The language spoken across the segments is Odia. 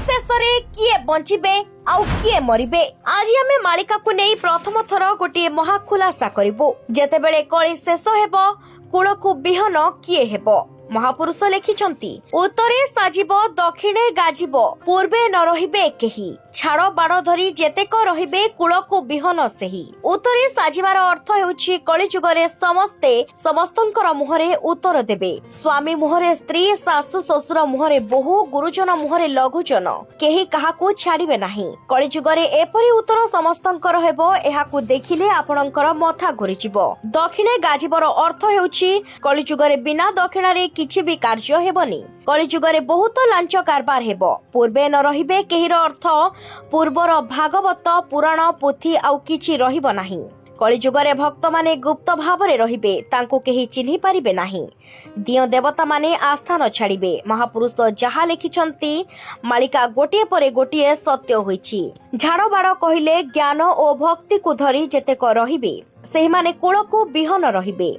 ଶେଷରେ କିଏ ବଞ୍ଚିବେ ଆଉ କିଏ ମରିବେ, ଆଜି ଆମେ ମାଳିକାକୁ ନେଇ ପ୍ରଥମ ଥର ଗୋଟିଏ ମହା ଖୁଲାସା କରିବୁ। ଯେତେବେଳେ କଳି ଶେଷ ହେବ, କୂଳକୁ ବିହନ କିଏ ହେବ? ମହାପୁରୁଷ ଲେଖିଛନ୍ତି, ଉତ୍ତରେ ସାଜିବ, ଦକ୍ଷିଣେ ଗାଜିବ, ପୂର୍ବେ ନ ରହିବେ କେହି। ଛାଡ଼ ବାଡ଼ ଧରି ଯେତେକ ରହିବେ, କୂଳକୁ ବିହନ ସେହି। ଉତ୍ତରେ ସାଜିବାର ଅର୍ଥ ହେଉଛି କଳିଯୁଗରେ ସମସ୍ତେ ସମସ୍ତଙ୍କର ମୁହଁରେ ଉତ୍ତର ଦେବେ। ସ୍ୱାମୀ ମୁହଁରେ ସ୍ତ୍ରୀ, ଶାଶୁ ଶ୍ୱଶୁର ମୁହଁରେ ବୋହୂ, ଗୁରୁଜନ ମୁହଁରେ ଲଘୁଜନ, କେହି କାହାକୁ ଛାଡ଼ିବେ ନାହିଁ। କଳିଯୁଗରେ ଏପରି ଉତ୍ତର ସମସ୍ତଙ୍କର ହେବ, ଏହାକୁ ଦେଖିଲେ ଆପଣଙ୍କର ମଥା ଘୁରିଯିବ। ଦକ୍ଷିଣେ ଗାଜିବର ଅର୍ଥ ହେଉଛି କଳିଯୁଗରେ ବିନା ଦକ୍ଷିଣାରେ କିଛି ବି କାର୍ଯ୍ୟ ହେବନି। କଳିଯୁଗରେ ବହୁତ ଲାଞ୍ଚ କାରବାର ହେବ। ପୂର୍ବେ ନ ରହିବେ କେହିର ଅର୍ଥ ପୂର୍ବର ଭାଗବତ, ପୁରାଣ, ପୋଥି ଆଉ କିଛି ରହିବ ନାହିଁ। କଳିଯୁଗରେ ଭକ୍ତମାନେ ଗୁପ୍ତ ଭାବରେ ରହିବେ, ତାଙ୍କୁ କେହି ଚିହ୍ନି ପାରିବେ ନାହିଁ। ଦିଅଁ ଦେବତାମାନେ ଆସ୍ଥାନ ଛାଡ଼ିବେ। ମହାପୁରୁଷ ଯାହା ଲେଖିଛନ୍ତି, ମାଳିକା ଗୋଟିଏ ପରେ ଗୋଟିଏ ସତ୍ୟ ହୋଇଛି। ଝାଡ଼ ବାଡ଼ କହିଲେ ଜ୍ଞାନ ଓ ଭକ୍ତିକୁ ଧରି ଯେତେକ ରହିବେ, ସେହିମାନେ କୂଳକୁ ବିହନ ରହିବେ।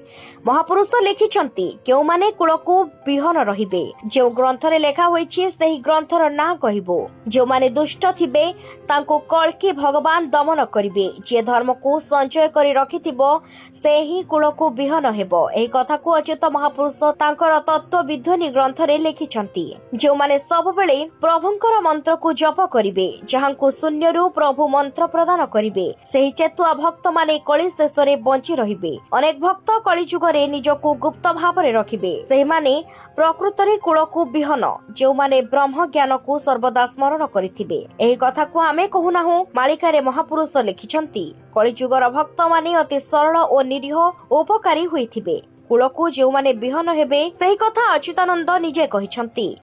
ମହାପୁରୁଷ ଲେଖିଛନ୍ତି, କେଉଁମାନେ କୂଳକୁ ବିହନ ରହିବେ, ଯେଉଁ ଗ୍ରନ୍ଥରେ ଲେଖା ହୋଇଛି ସେହି ଗ୍ରନ୍ଥର ନାଁ କହିବୁ। ଯେଉଁମାନେ ଦୁଷ୍ଟ ଥିବେ, ତାଙ୍କୁ କଳ୍କି ଭଗବାନ ଦମନ କରିବେ। ଯିଏ ଧର୍ମକୁ ସଞ୍ଚୟ କରି ରଖିଥିବ, ସେ ହିଁ କୂଳକୁ ବିହନ ହେବ। ଏହି କଥାକୁ ଅଚ୍ୟୁତ ମହାପୁରୁଷ ତାଙ୍କର ତତ୍ତ୍ୱ ବିଧ୍ୱନି ଗ୍ରନ୍ଥରେ ଲେଖିଛନ୍ତି। ଯେଉଁମାନେ ସବୁବେଳେ ପ୍ରଭୁଙ୍କର ମନ୍ତ୍ରକୁ ଜପ କରିବେ, ଯାହାଙ୍କୁ ଶୂନ୍ୟରୁ ପ୍ରଭୁ ମନ୍ତ୍ର ପ୍ରଦାନ କରିବେ, ସେହି ଚେତୁଆ ଭକ୍ତମାନେ କଳି ଶେଷରେ ବଞ୍ଚି ରହିବେ। ଅନେକ ଭକ୍ତ କଳିଯୁଗରେ ନିଜକୁ ଗୁପ୍ତ ଭାବରେ ରଖିବେ। ସେହିମାନେ ପ୍ରକୃତରେ କୂଳକୁ ବିହନ, ଯେଉଁମାନେ ବ୍ରହ୍ମ ଜ୍ଞାନକୁ ସର୍ବଦା ସ୍ମରଣ କରିଥିବେ। ଏହି କଥାକୁ ଆମେ କହୁନାହୁଁ, ମାଳିକାରେ ମହାପୁରୁଷ ଲେଖିଛନ୍ତି। କଳିଯୁଗର ଭକ୍ତମାନେ ଅତି ସରଳ ଓ ନିରୀହ, ଉପକାରୀ ହୋଇଥିବେ। କୂଳକୁ ଯେଉଁମାନେ ବିହନ ହେବେ, ସେହି କଥା ଅଚ୍ୟୁତାନନ୍ଦ ନିଜେ କହିଛନ୍ତି।